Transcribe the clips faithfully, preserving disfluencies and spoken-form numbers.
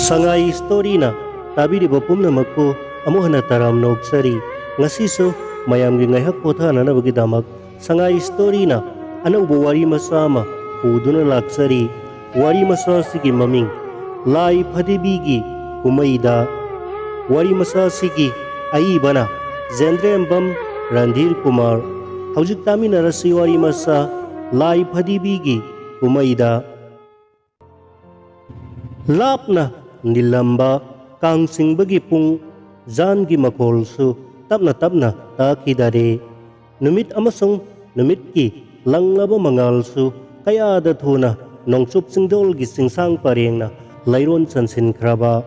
ꯁꯉꯥꯏ ꯁ꯭ꯇꯣꯔꯤꯅ ꯇꯥꯕꯤꯔꯤꯕ ꯄꯨꯝꯅꯃꯛꯄꯨ ꯑꯃꯨꯛ ꯍꯟꯅ ꯇꯔꯥꯝꯅ ꯑꯣꯛꯆꯔꯤ꯫ ꯉꯁꯤꯁꯨ ꯃꯌꯥꯝꯒꯤ ꯉꯥꯏꯍꯥꯛ ꯄꯣꯊꯥꯅꯅꯕꯒꯤꯗꯃꯛ ꯁꯉꯥꯏ ꯁ꯭ꯇꯣꯔꯤꯅ ꯑꯅꯧꯕ ꯋꯥꯔꯤ ꯃꯆꯥ ꯑꯃ ꯄꯨꯗꯨꯅ ꯂꯥꯛꯆꯔꯤ꯫ ꯋꯥꯔꯤ ꯃꯆꯥ ꯑꯁꯤꯒꯤ ꯃꯃꯤꯡ ꯂꯥꯏ ꯐꯗꯤꯕꯤꯒꯤ ꯀꯨꯝꯃꯩꯗ꯫ ꯋꯥꯔꯤ ꯃꯆꯥ ꯑꯁꯤꯒꯤ ꯑꯏꯕꯅ ꯖꯦꯟꯗ꯭ꯔꯦꯝꯕꯝ ꯔꯟꯙꯤꯔ ꯀꯨꯃꯥꯔ꯫ ꯍꯧꯖꯤꯛ ꯇꯥꯃꯤꯟꯅꯔꯁꯤ ꯋꯥꯔꯤ ꯃꯆꯥ ꯂꯥꯏ ꯐꯗꯤꯕꯤꯒꯤ ꯀꯨꯝꯃꯩꯗ꯫ ꯂꯥꯞꯅ ꯅꯤꯜꯂꯝꯕ ꯀꯥꯡ ꯆꯤꯡꯕꯒꯤ ꯄꯨꯡ ꯖꯥꯟꯒꯤ ꯃꯈꯣꯜꯁꯨ ꯇꯞꯅ ꯇꯞꯅ ꯇꯥꯈꯤꯗꯔꯦ꯫ ꯅꯨꯃꯤꯠ ꯑꯃꯁꯨꯡ ꯅꯨꯃꯤꯠꯀꯤ ꯂꯪꯂꯕ ꯃꯉꯥꯜꯁꯨ ꯀꯌꯥꯗ ꯊꯨꯅ ꯅꯣꯡꯆꯨꯞ ꯆꯤꯡꯗꯣꯜꯒꯤ ꯆꯤꯡꯁꯥꯡ ꯄꯔꯦꯡꯅ ꯂꯩꯔꯣꯟ ꯆꯟꯁꯤꯟꯈ꯭ꯔꯕ꯫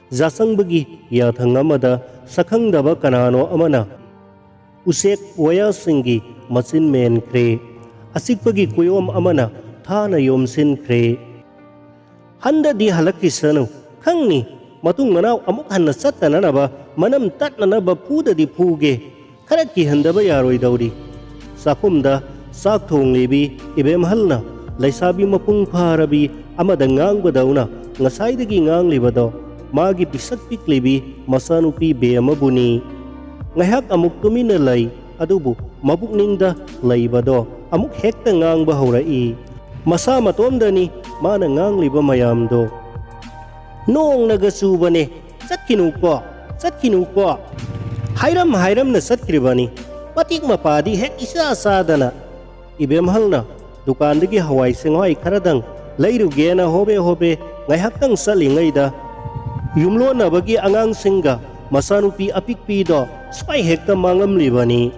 ꯌꯥꯆꯪꯕꯒꯤ ꯌꯥꯊꯪ ꯑꯃꯗ ꯁꯛꯈꯪꯗꯕ ꯀꯅꯥꯅꯣ ꯑꯃꯅ ꯎꯆꯦꯛ ꯋꯥꯌꯥꯁꯤꯡꯒꯤ ꯃꯆꯤꯟ ꯃꯦꯟꯈ꯭ꯔꯦ꯫ ꯑꯆꯤꯛꯄꯒꯤ ꯀꯨꯌꯣꯝ ꯑꯃꯅ ꯊꯥꯅ ꯌꯣꯝꯁꯤꯟꯈ꯭ꯔꯦ꯫ "ꯍꯟꯗꯗꯤ ꯍꯜꯂꯛꯈꯤꯁꯅꯨ꯫ ꯈꯪꯅꯤ, ꯃꯇꯨꯡ ꯃꯅꯥꯎ ꯑꯃꯨꯛ ꯍꯟꯅ ꯆꯠꯇꯅꯅꯕ ꯃꯅꯝ ꯇꯠꯅꯅꯕ ꯐꯨꯗꯗꯤ ꯐꯨꯒꯦ꯫ ꯈꯔ ꯀꯤꯍꯟꯗꯕ ꯌꯥꯔꯣꯏꯗꯧꯔꯤ꯫" ꯆꯥꯛꯈꯨꯝꯗ ꯆꯥꯛ ꯊꯣꯡꯂꯤꯕꯤ ꯏꯕꯦꯝꯍꯜꯅ ꯂꯩꯁꯥꯕꯤ ꯃꯄꯨꯡ ꯐꯥꯔꯕꯤ ꯑꯃꯗ ꯉꯥꯡꯕꯗꯧꯅ ꯉꯁꯥꯏꯗꯒꯤ ꯉꯥꯡꯂꯤꯕꯗꯣ ꯃꯥꯒꯤ ꯄꯤꯁꯛ ꯄꯤꯛꯂꯤꯕꯤ ꯃꯆꯥꯅꯨꯄꯤ ꯕꯦꯝꯃꯕꯨꯅꯤ꯫ ꯉꯥꯏꯍꯥꯛ ꯑꯃꯨꯛ ꯇꯨꯃꯤꯟꯅ ꯂꯩ, ꯑꯗꯨꯕꯨ ꯃꯕꯨꯛꯅꯤꯡꯗ ꯂꯩꯕꯗꯣ ꯑꯃꯨꯛ ꯍꯦꯛꯇ ꯉꯥꯡꯕ ꯍꯧꯔꯛꯏ꯫ ꯃꯁꯥ ꯃꯇꯣꯝꯗꯅꯤ ꯃꯥꯅ ꯉꯥꯡꯂꯤꯕ ꯃꯌꯥꯝꯗꯣ꯫ "ꯅꯣꯡꯅꯒ ꯆꯨꯕꯅꯦ, ꯆꯠꯈꯤꯅꯨꯀꯣ, ꯆꯠꯈꯤꯅꯨꯀꯣ꯫ ꯍꯥꯏꯔꯝ ꯍꯥꯏꯔꯝꯅ ꯆꯠꯈ꯭ꯔꯤꯕꯅꯤ, ꯃꯇꯤꯛ ꯃꯄꯥꯗꯤ ꯍꯦꯛ ꯏꯆꯥ ꯆꯥꯗꯅ꯫" ꯏꯕꯦꯝꯍꯜꯅ ꯗꯨꯀꯥꯟꯗꯒꯤ ꯍꯋꯥꯏ ꯆꯦꯡꯋꯥꯏ ꯈꯔꯗꯪ ꯂꯩꯔꯨꯒꯦꯅ ꯍꯣꯕꯦ ꯍꯣꯕꯦ ꯉꯥꯏꯍꯥꯛꯇꯪ ꯆꯠꯂꯤꯉꯩꯗ, ꯌꯨꯝꯂꯣꯟꯅꯕꯒꯤ ꯑꯉꯥꯡꯁꯤꯡꯒ ꯃꯆꯥꯅꯨꯄꯤ ꯑꯄꯤꯛꯄꯤꯗꯣ ꯁ꯭ꯋꯥꯏ ꯍꯦꯛꯇ ꯃꯥꯡꯂꯝꯂꯤꯕꯅꯤ꯫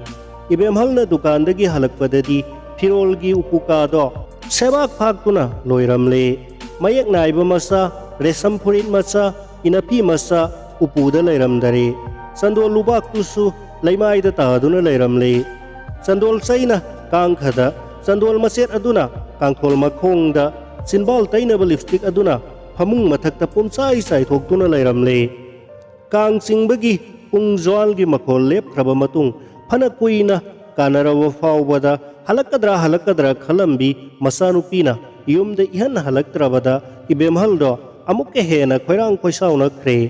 ꯏꯕꯦꯝꯍꯜꯅ ꯗꯨꯀꯥꯟꯗꯒꯤ ꯍꯜꯂꯛꯄꯗꯗꯤ ꯐꯤꯔꯣꯜꯒꯤ ꯎꯄꯨ ꯀꯥꯗꯣ ꯁꯦꯕꯥꯛ ꯐꯥꯛꯇꯨꯅ ꯂꯣꯏꯔꯝꯂꯦ꯫ ꯃꯌꯦꯛ ꯅꯥꯏꯕ ꯃꯆꯥ, ꯔꯦꯁꯝ ꯐꯨꯔꯤꯠ ꯃꯆꯥ, ꯏꯅꯐꯤ ꯃꯆꯥ ꯎꯄꯨꯗ ꯂꯩꯔꯝꯗꯔꯦ꯫ ꯆꯟꯗꯣꯜ ꯂꯨꯕꯥꯛꯇꯨꯁꯨ ꯂꯩꯃꯥꯏꯗ ꯇꯥꯗꯨꯅ ꯂꯩꯔꯝꯂꯦ꯫ ꯆꯟꯗꯣꯜ ꯆꯩꯅ ꯀꯥꯡꯈꯗ, ꯆꯟꯗꯣꯜ ꯃꯆꯦꯠ ꯑꯗꯨꯅ ꯀꯥꯡꯊꯣꯜ ꯃꯈꯣꯡꯗ, ꯆꯤꯟꯕꯥꯜ ꯇꯩꯅꯕ ꯂꯤꯞꯁꯇꯤꯛ ꯑꯗꯨꯅ ꯐꯃꯨꯡ ꯃꯊꯛꯇ ꯄꯨꯝꯆꯥꯏ ꯆꯥꯏꯊꯣꯛꯇꯨꯅ ꯂꯩꯔꯝꯂꯦ꯫ ꯀꯥꯡ ꯆꯤꯡꯕꯒꯤ ꯄꯨꯡ ꯖ꯭ꯋꯥꯜꯒꯤ ꯃꯈꯣꯜ ꯂꯦꯞꯈ꯭ꯔꯕ ꯃꯇꯨꯡ ꯐꯅ ꯀꯨꯏꯅ ꯀꯥꯟꯅꯔꯕ ꯐꯥꯎꯕꯗ ꯍꯜꯂꯛꯀꯗ꯭ꯔꯥ ꯍꯜꯂꯛꯀꯗ꯭ꯔꯥ ꯈꯜꯂꯝꯕꯤ ꯃꯆꯥꯅꯨꯄꯤꯅ ꯌꯨꯝꯗ ꯏꯍꯟ ꯍꯜꯂꯛꯇ꯭ꯔꯕꯗ ꯏꯕꯦꯝꯍꯜꯗꯣ ꯑꯃꯨꯛꯀ ꯍꯦꯟꯅ ꯈꯣꯏꯔꯥꯡ ꯈꯣꯏꯁꯥꯎꯅꯈ꯭ꯔꯦ꯫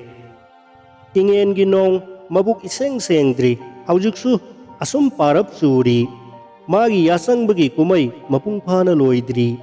ꯏꯉꯦꯟꯒꯤ ꯅꯣꯡ ꯃꯕꯨꯛ ꯏꯁꯦꯡ ꯁꯦꯡꯗ꯭ꯔꯤ, ꯍꯧꯖꯤꯛꯁꯨ ꯑꯁꯨꯝ ꯄꯥꯔꯞ ꯆꯨꯔꯤ꯫ ꯃꯥꯒꯤ ꯌꯥꯆꯪꯕꯒꯤ ꯀꯨꯝꯍꯩ ꯃꯄꯨꯡ ꯐꯥꯅ ꯂꯣꯏꯗ꯭ꯔꯤ꯫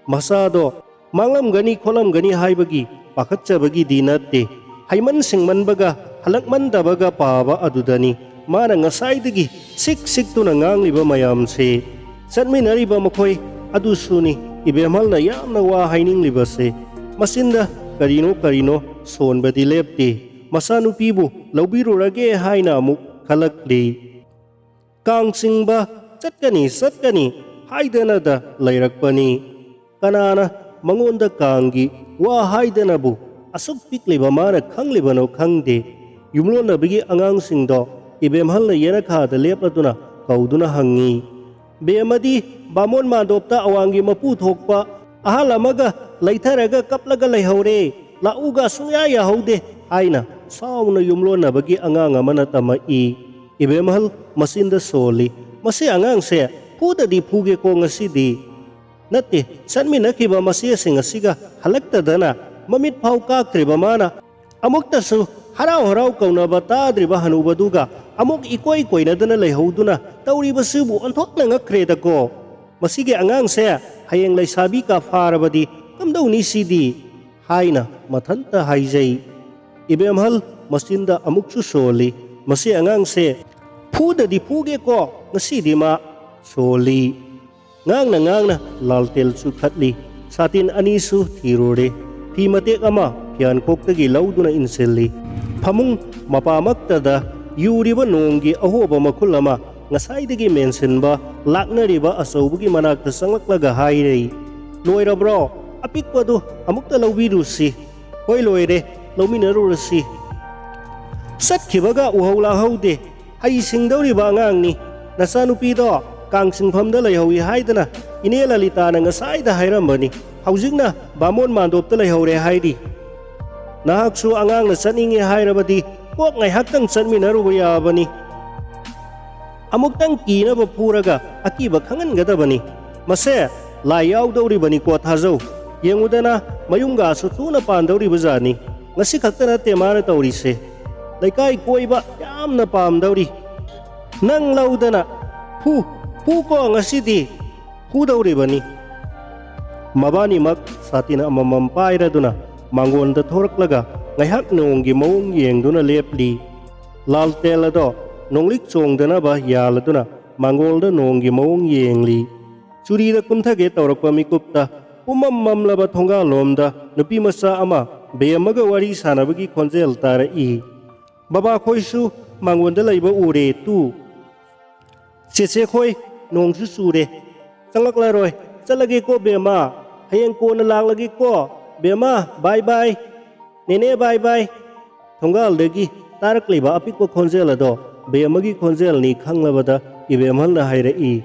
ꯃꯁꯥꯗꯣ ꯃꯥꯡꯂꯝꯒꯅꯤ ꯈꯣꯠꯂꯝꯒꯅꯤ ꯍꯥꯏꯕꯒꯤ ꯄꯥꯈꯠꯆꯕꯒꯤꯗꯤ ꯅꯠꯇꯦ, ꯍꯩꯃꯟ ꯁꯤꯡꯃꯟꯕꯒ ꯍꯜꯂꯛꯃꯟꯗꯕꯒ ꯄꯥꯕ ꯑꯗꯨꯗꯅꯤ ꯃꯥꯅ ꯉꯁꯥꯏꯗꯒꯤ ꯁꯤꯛ ꯁꯤꯛꯇꯨꯅ ꯉꯥꯡꯂꯤꯕ ꯃꯌꯥꯝꯁꯦ꯫ ꯆꯠꯃꯤꯟꯅꯔꯤꯕ ꯃꯈꯣꯏ ꯑꯗꯨꯁꯨꯅꯤ ꯏꯕꯦꯝꯍꯜꯅ ꯌꯥꯝꯅ ꯋꯥ ꯍꯥꯏꯅꯤꯡꯂꯤꯕꯁꯦ꯫ ꯃꯆꯤꯟꯗ ꯀꯔꯤꯅꯣ ꯀꯔꯤꯅꯣ ꯁꯣꯟꯕꯗꯤ ꯂꯦꯞꯇꯦ꯫ ꯃꯆꯥꯅꯨꯄꯤꯕꯨ ꯂꯧꯕꯤꯔꯨꯔꯒꯦ ꯍꯥꯏꯅ ꯑꯃꯨꯛ ꯈꯜꯂꯛꯂꯤ꯫ ꯀꯥꯡ ꯆꯤꯡꯕ ꯆꯠꯀꯅꯤ ꯆꯠꯀꯅꯤ ꯍꯥꯏꯗꯅꯗ ꯂꯩꯔꯛꯄꯅꯤ꯫ ꯀꯅꯥꯅ ꯃꯉꯣꯟꯗ ꯀꯥꯡꯒꯤ ꯋꯥ ꯍꯥꯏꯗꯅꯕꯨ ꯑꯁꯨꯛ ꯄꯤꯛꯂꯤꯕ ꯃꯥꯅ ꯈꯪꯂꯤꯕꯅꯣ ꯈꯪꯗꯦ꯫ ꯌꯨꯝꯂꯣꯟꯅꯕꯒꯤ ꯑꯉꯥꯡꯁꯤꯡꯗꯣ ꯏꯕꯦꯝꯍꯜꯅ ꯌꯦꯅꯈꯥꯗ ꯂꯦꯞꯂꯗꯨꯅ ꯀꯧꯗꯨꯅ ꯍꯪꯉꯤ, "ꯕꯦꯝꯃꯗꯤ ꯕꯥꯃꯣꯟ ꯃꯥꯟꯗꯣꯞꯇ ꯑꯋꯥꯡꯒꯤ ꯃꯄꯨ ꯊꯣꯛꯄ ꯑꯍꯜ ꯑꯃꯒ ꯂꯩꯊꯔꯒ ꯀꯞꯂꯒ ꯂꯩꯍꯧꯔꯦ, ꯂꯥꯛꯎꯒ ꯁꯨꯡꯌꯥ ꯌꯥꯍꯧꯗꯦ" ꯍꯥꯏꯅ ꯁꯥꯎꯅ ꯌꯨꯝꯂꯣꯟꯅꯕꯒꯤ ꯑꯉꯥꯡ ꯑꯃꯅ ꯇꯝꯃꯛꯏ꯫ ꯏꯕꯦꯝꯍꯜ ꯃꯆꯤꯟꯗ ꯁꯣꯜꯂꯤ, "ꯃꯁꯤ ꯑꯉꯥꯡꯁꯦ ꯐꯨꯗꯗꯤ ꯐꯨꯒꯦꯀꯣ ꯉꯁꯤꯗꯤ꯫ ꯅꯠꯇꯦ, ꯆꯠꯃꯤꯟꯅꯈꯤꯕ ꯃꯆꯦꯁꯤꯡ ꯑꯁꯤꯒ ꯍꯜꯂꯛꯇꯗꯅ ꯃꯃꯤꯠ ꯐꯥꯎ ꯀꯥꯛꯇ꯭ꯔꯤꯕ ꯃꯥꯅ ꯑꯃꯨꯛꯇꯁꯨ ꯍꯔꯥꯎ ꯍꯔꯥꯎ ꯀꯧꯅꯕ ꯇꯥꯗ꯭ꯔꯤꯕ ꯍꯅꯨꯕꯗꯨꯒ ꯑꯃꯨꯛ ꯏꯀꯣꯏ ꯀꯣꯏꯅꯗꯅ ꯂꯩꯍꯧꯗꯨꯅ ꯇꯧꯔꯤꯕꯁꯤꯕꯨ ꯑꯣꯟꯊꯣꯛꯅ ꯉꯛꯈ꯭ꯔꯦꯗꯀꯣ꯫ ꯃꯁꯤꯒꯤ ꯑꯉꯥꯡꯁꯦ ꯍꯌꯦꯡ ꯂꯩꯁꯥꯕꯤ ꯀꯥ ꯐꯥꯔꯕꯗꯤ ꯀꯝꯗꯧꯅꯤ ꯁꯤꯗꯤ?" ꯍꯥꯏꯅ ꯃꯊꯟꯇ ꯍꯥꯏꯖꯩ꯫ ꯏꯕꯦꯝꯍꯜ ꯃꯆꯤꯟꯗ ꯑꯃꯨꯛꯁꯨ ꯁꯣꯜꯂꯤ, "ꯃꯁꯤ ꯑꯉꯥꯡꯁꯦ ꯐꯨꯗꯗꯤ ꯐꯨꯒꯦꯀꯣ ꯉꯁꯤꯗꯤ ꯃꯥ" ꯁꯣꯜꯂꯤ꯫ ꯉꯥꯡꯅ ꯉꯥꯡꯅ ꯂꯥꯜꯇꯦꯜ ꯆꯨꯈꯠꯂꯤ꯫ ꯁꯥꯇꯤꯟ ꯑꯅꯤꯁꯨ ꯊꯤꯔꯨꯔꯦ꯫ ꯐꯤ ꯃꯇꯦꯛ ꯑꯃ ꯐꯤꯌꯥꯟꯈꯣꯛꯇꯒꯤ ꯂꯧꯗꯨꯅ ꯏꯟꯁꯤꯜꯂꯤ꯫ ꯐꯃꯨꯡ ꯃꯄꯥꯃꯛꯇꯗ ꯌꯨꯔꯤꯕ ꯅꯣꯡꯒꯤ ꯑꯍꯣꯕ ꯃꯈꯨꯜ ꯑꯃ ꯉꯁꯥꯏꯗꯒꯤ ꯃꯦꯟꯁꯤꯟꯕ ꯂꯥꯛꯅꯔꯤꯕ ꯑꯆꯧꯕꯒꯤ ꯃꯅꯥꯛꯇ ꯆꯪꯂꯛꯂꯒ ꯍꯥꯏꯔꯩ, "ꯂꯣꯏꯔꯕ꯭ꯔꯣ? ꯑꯄꯤꯛꯄꯗꯨ ꯑꯃꯨꯛꯇ ꯂꯧꯕꯤꯔꯨꯁꯤ꯫" "ꯍꯣꯏ, ꯂꯣꯏꯔꯦ, ꯂꯧꯃꯤꯟꯅꯔꯨꯔꯁꯤ꯫" ꯆꯠꯈꯤꯕꯒ ꯎꯍꯧ ꯂꯥꯛꯍꯧꯗꯦ꯫ ꯍꯩ ꯁꯤꯡꯗꯧꯔꯤꯕ ꯑꯉꯥꯡꯅꯤ꯫ ꯅꯆꯥꯅꯨꯄꯤꯗꯣ ꯀꯥꯡ ꯆꯤꯡꯐꯝꯗ ꯂꯩꯍꯧꯏ ꯍꯥꯏꯗꯅ ꯏꯅꯦ ꯂꯂꯤꯇꯥꯅ ꯉꯁꯥꯏꯗ ꯍꯥꯏꯔꯝꯕꯅꯤ꯫ ꯍꯧꯖꯤꯛꯅ ꯕꯥꯃꯣꯟ ꯃꯥꯟꯗꯣꯞꯇ ꯂꯩꯍꯧꯔꯦ ꯍꯥꯏꯔꯤ꯫ ꯅꯍꯥꯛꯁꯨ ꯑꯉꯥꯡꯅ ꯆꯠꯅꯤꯡꯉꯦ ꯍꯥꯏꯔꯕꯗꯤ ꯀꯣꯛ ꯉꯥꯏꯍꯥꯛꯇꯪ ꯆꯠꯃꯤꯟꯅꯔꯨꯕ ꯌꯥꯕꯅꯤ꯫ ꯑꯃꯨꯛꯇꯪ ꯀꯤꯅꯕ ꯐꯨꯔꯒ ꯑꯀꯤꯕ ꯈꯪꯍꯟꯒꯗꯕꯅꯤ꯫ ꯃꯁꯦ ꯂꯥꯏ ꯌꯥꯎꯗꯧꯔꯤꯕꯅꯤꯀꯣ ꯊꯥꯖꯧ꯫ ꯌꯦꯡꯉꯨꯗꯅ, ꯃꯌꯨꯝꯒꯁꯨ ꯊꯨꯅ ꯄꯥꯟꯗꯧꯔꯤꯕꯖꯥꯠꯅꯤ꯫ ꯉꯁꯤ ꯈꯛꯇ ꯅꯠꯇꯦ ꯃꯥꯅ ꯇꯧꯔꯤꯁꯦ, ꯂꯩꯀꯥꯏ ꯀꯣꯏꯕ ꯌꯥꯝꯅ ꯄꯥꯝꯗꯧꯔꯤ꯫ ꯅꯪ ꯂꯧꯗꯅ ꯐꯨ, ꯐꯨꯀꯣ ꯉꯁꯤꯗꯤ꯫ ꯐꯨꯗꯧꯔꯤꯕꯅꯤ꯫ ꯃꯕꯥꯅꯤꯃꯛ ꯁꯥꯇꯤꯟ ꯑꯃꯃꯝ ꯄꯥꯏꯔꯗꯨꯅ ꯃꯥꯡꯒꯣꯟꯗ ꯊꯣꯔꯛꯂꯒ ꯉꯥꯏꯍꯥꯛ ꯅꯣꯡꯒꯤ ꯃꯑꯣꯡ ꯌꯦꯡꯗꯨꯅ ꯂꯦꯞꯂꯤ꯫ ꯂꯥꯜꯇꯦꯜ ꯑꯗꯣ ꯅꯣꯡꯂꯤꯛ ꯆꯣꯡꯗꯅꯕ ꯌꯥꯜꯂꯗꯨꯅ ꯃꯥꯡꯒꯣꯜꯗ ꯅꯣꯡꯒꯤ ꯃꯑꯣꯡ ꯌꯦꯡꯂꯤ꯫ ꯆꯨꯔꯤꯗ ꯀꯨꯝꯊꯒꯦ ꯇꯧꯔꯛꯄ ꯃꯤꯀꯨꯞꯇ ꯄꯨꯝꯃꯝ ꯃꯝꯂꯕ ꯊꯣꯡꯒꯥꯜꯂꯣꯝꯗ ꯅꯨꯄꯤ ꯃꯆꯥ ꯑꯃ ꯕꯦꯝꯃꯒ ꯋꯥꯔꯤ ꯁꯥꯟꯅꯕꯒꯤ ꯈꯣꯟꯖꯦꯜ ꯇꯥꯔꯛꯏ꯫ "ꯕꯕꯥꯈꯣꯏꯁꯨ ꯃꯥꯡꯒꯣꯟꯗ ꯂꯩꯕ ꯎꯔꯦ ꯇꯨ꯫ ꯆꯦꯆꯦ ꯈꯣꯏ, ꯅꯣꯡꯁꯨ ꯆꯨꯔꯦ, ꯆꯪꯂꯛꯂꯔꯣꯏ꯫ ꯆꯠꯂꯒꯦꯀꯣ ꯕꯦꯝꯃ, ꯍꯌꯦꯡ ꯀꯣꯟꯅ ꯂꯥꯛꯂꯒꯦꯀꯣ꯫ ꯕꯦꯝꯃ, ꯕꯥꯏ ꯕꯥꯏ꯫ ꯅꯦꯅꯦ, ꯕꯥꯏ ꯕꯥꯏ꯫" ꯊꯣꯡꯒꯥꯜꯗꯒꯤ ꯇꯥꯔꯛꯂꯤꯕ ꯑꯄꯤꯛꯄ ꯈꯣꯟꯖꯦꯜ ꯑꯗꯣ ꯕꯦꯝꯃꯒꯤ ꯈꯣꯟꯖꯦꯜꯅꯤ ꯈꯪꯂꯕꯗ ꯏꯕꯦꯝꯍꯜꯅ ꯍꯥꯏꯔꯛꯏ,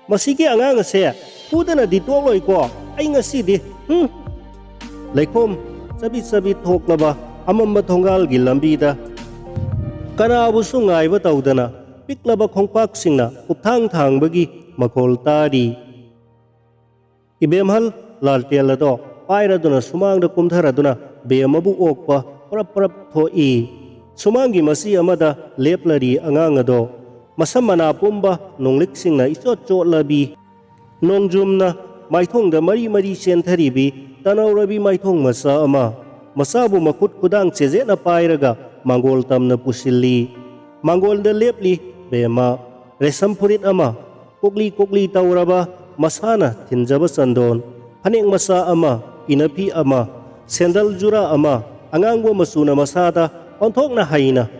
"ꯃꯁꯤꯒꯤ ꯑꯉꯥꯡ ꯑꯁꯦ ꯐꯨꯗꯅꯗꯤ ꯇꯣꯛꯂꯣꯏꯀꯣ ꯑꯩ ꯉꯁꯤꯗꯤ꯫ ꯍꯨꯝ!" ꯂꯩꯈꯣꯝ ꯆꯕꯤꯠ ꯆꯕꯤꯠ ꯊꯣꯛꯂꯕ ꯑꯃꯝꯕ ꯊꯣꯡꯒꯥꯜꯒꯤ ꯂꯝꯕꯤꯗ ꯀꯅꯥꯕꯨꯁꯨ ꯉꯥꯏꯕ ꯇꯧꯗꯅ ꯄꯤꯛꯂꯕ ꯈꯣꯡꯄꯥꯛꯁꯤꯡꯅ ꯀꯨꯞꯊꯥꯡ ꯊꯥꯡꯕꯒꯤ ꯃꯈꯣꯜ ꯇꯥꯔꯤ꯫ ꯏꯕꯦꯝꯍꯜ ꯂꯥꯜꯇꯦꯜ ꯑꯗꯣ ꯄꯥꯏꯔꯗꯨꯅ ꯁꯨꯃꯥꯡꯗ ꯀꯨꯝꯊꯔꯗꯨꯅ ꯕꯦꯝꯃꯕꯨ ꯑꯣꯛꯄ ꯄ꯭ꯔꯞ ꯄ꯭ꯔꯞ ꯊꯣꯛꯏ꯫ ꯁꯨꯃꯥꯡꯒꯤ ꯃꯆꯤ ꯑꯃꯗ ꯂꯦꯞꯂꯔꯤ ꯑꯉꯥꯡ ꯑꯗꯣ꯫ ꯃꯁꯝ ꯃꯅꯥ ꯄꯨꯝꯕ ꯅꯣꯡꯂꯤꯛꯁꯤꯡꯅ ꯏꯆꯣꯠ ꯆꯣꯠꯂꯕꯤ ꯅꯣꯡꯖꯨꯝꯅ ꯃꯥꯏꯊꯣꯡꯗ ꯃꯔꯤ ꯃꯔꯤ ꯆꯦꯟꯊꯔꯤꯕꯤ ꯇꯅꯧꯔꯕꯤ ꯃꯥꯏꯊꯣꯡ ꯃꯆꯥ ꯑꯃ꯫ ꯃꯆꯥꯕꯨ ꯃꯈꯨꯠ ꯈꯨꯗꯥꯡ ꯆꯦꯖꯦꯠꯅ ꯄꯥꯏꯔꯒ ꯃꯥꯡꯒꯣꯜ ꯇꯝꯅ ꯄꯨꯁꯤꯜꯂꯤ꯫ ꯃꯥꯡꯒꯣꯜꯗ ꯂꯦꯞꯂꯤ ꯕꯦꯝꯃ꯫ ꯔꯦꯁꯝ ꯐꯨꯔꯤꯠ ꯑꯃ, ꯀꯣꯛꯂꯤ ꯀꯣꯛꯂꯤ ꯇꯧꯔꯕ ꯃꯁꯥꯅ ꯊꯤꯟꯖꯕ ꯆꯟꯗꯣꯟ, ꯐꯅꯦꯛ ꯃꯆꯥ ꯑꯃ, ꯏꯅꯐꯤ ꯑꯃ, ꯁꯦꯟꯗꯜ ꯖꯨꯔꯥ ꯑꯃ, ꯑꯉꯥꯡꯕ ꯃꯆꯨꯅ ꯃꯁꯥꯗ ꯑꯣꯟꯊꯣꯛꯅ ꯍꯩꯅ꯫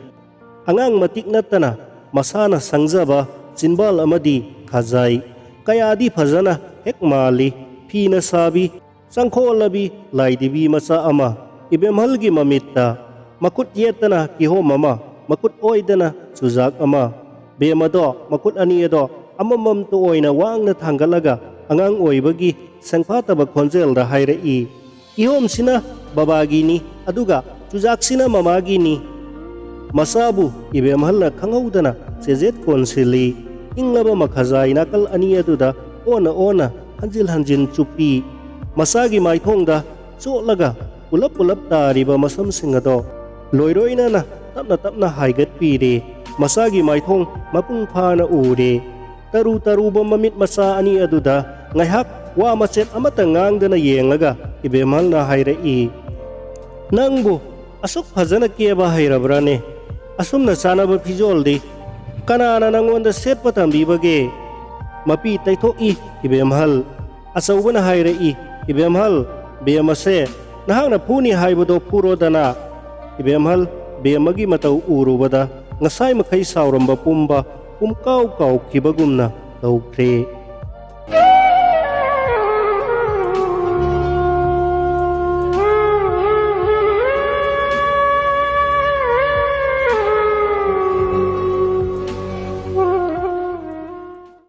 ꯑꯉꯥꯡ ꯃꯇꯤꯛ ꯅꯠꯇꯅ ꯃꯁꯥꯅ ꯁꯪꯖꯕ ꯆꯤꯟꯕꯥꯜ ꯑꯃꯗꯤ ꯈꯖꯥꯏ ꯀꯌꯥꯗꯤ ꯐꯖꯅ ꯍꯦꯛ ꯃꯥꯜꯂꯤ꯫ ꯐꯤꯅ ꯁꯥꯕꯤ ꯆꯪꯈꯣꯜꯂꯕꯤ ꯂꯥꯏꯗꯤꯕꯤ ꯃꯆꯥ ꯑꯃ ꯏꯕꯦꯝꯍꯜꯒꯤ ꯃꯃꯤꯠꯇ꯫ ꯃꯈꯨꯠ ꯌꯦꯠꯇꯅ ꯀꯤꯍꯣꯝ ꯑꯃ, ꯃꯈꯨꯠ ꯑꯣꯏꯗꯅ ꯆꯨꯖꯥꯛ ꯑꯃ꯫ ꯕꯦꯝ ꯑꯗꯣ ꯃꯈꯨꯠ ꯑꯅꯤ ꯑꯗꯣ ꯑꯃꯃꯝꯇ ꯑꯣꯏꯅ ꯋꯥꯡꯅ ꯊꯥꯡꯒꯠꯂꯒ ꯑꯉꯥꯡ ꯑꯣꯏꯕꯒꯤ ꯁꯦꯡꯐꯥꯠꯇꯕ ꯈꯣꯟꯖꯦꯜꯗ ꯍꯥꯏꯔꯛꯏ, "ꯀꯤꯍꯣꯝꯁꯤꯅ ꯕꯕꯥꯒꯤꯅꯤ, ꯑꯗꯨꯒ ꯆꯨꯖꯥꯛꯁꯤꯅ ꯃꯃꯥꯒꯤꯅꯤ꯫" ꯃꯆꯥꯕꯨ ꯏꯕꯦꯝꯍꯜꯅ ꯈꯪꯍꯧꯗꯅ ꯆꯦꯖꯦꯠ ꯀꯣꯟꯁꯤꯜꯂꯤ꯫ ꯏꯪꯂꯕ ꯃꯈꯖꯥꯏ ꯅꯥꯀꯜ ꯑꯅꯤ ꯑꯗꯨꯗ ꯑꯣꯟꯅ ꯑꯣꯟꯅ ꯍꯟꯖꯤꯟ ꯍꯟꯖꯤꯟ ꯆꯨꯞꯄꯤ꯫ ꯃꯆꯥꯒꯤ ꯃꯥꯏꯊꯣꯡꯗ ꯆꯣꯠꯂꯒ ꯄꯨꯂꯞ ꯄꯨꯂꯞ ꯇꯥꯔꯤꯕ ꯃꯁꯝꯁꯤꯡ ꯑꯗꯣ ꯂꯣꯏꯔꯣꯏꯅꯅ ꯇꯞꯅ ꯇꯞꯅ ꯍꯥꯏꯒꯠꯄꯤꯔꯦ꯫ ꯃꯆꯥꯒꯤ ꯃꯥꯏꯊꯣꯡ ꯃꯄꯨꯡ ꯐꯥꯅ ꯎꯔꯦ꯫ ꯇꯔꯨ ꯇꯔꯨꯕ ꯃꯃꯤꯠ ꯃꯆꯥ ꯑꯅꯤ ꯑꯗꯨꯗ ꯉꯥꯏꯍꯥꯛ ꯋꯥ ꯃꯆꯦꯠ ꯑꯃꯠꯇ ꯉꯥꯡꯗꯅ ꯌꯦꯡꯂꯒ ꯏꯕꯦꯝꯍꯜꯅ ꯍꯥꯏꯔꯛꯏ, "ꯅꯪꯕꯨ ꯑꯁꯨꯛ ꯐꯖꯅ ꯀꯦꯕ ꯍꯩꯔꯕ꯭ꯔꯥꯅꯦ? ꯑꯁꯨꯝꯅ ꯆꯥꯅꯕ ꯐꯤꯖꯣꯜꯗꯤ ꯀꯅꯥꯅ ꯅꯪꯉꯣꯟꯗ ꯁꯦꯠꯄ ꯇꯝꯕꯤꯕꯒꯦ?" ꯃꯄꯤ ꯇꯩꯊꯣꯛꯏ ꯏꯕꯦꯝꯍꯜ꯫ ꯑꯆꯧꯕꯅ ꯍꯥꯏꯔꯛꯏ, "ꯏꯕꯦꯝꯍꯜ, ꯕꯦꯝꯃꯁꯦ ꯅꯍꯥꯛꯅ ꯐꯨꯅꯤ ꯍꯥꯏꯕꯗꯣ ꯐꯨꯔꯣꯗꯅ꯫" ꯏꯕꯦꯝꯍꯜ ꯕꯦꯝꯃꯒꯤ ꯃꯇꯧ ꯎꯔꯨꯕꯗ ꯉꯁꯥꯏ ꯃꯈꯩ ꯁꯥꯎꯔꯝꯕ ꯄꯨꯝꯕ ꯄꯨꯝꯀꯥꯎ ꯀꯥꯎꯈꯤꯕꯒꯨꯝꯅ ꯇꯧꯈ꯭ꯔꯦ꯫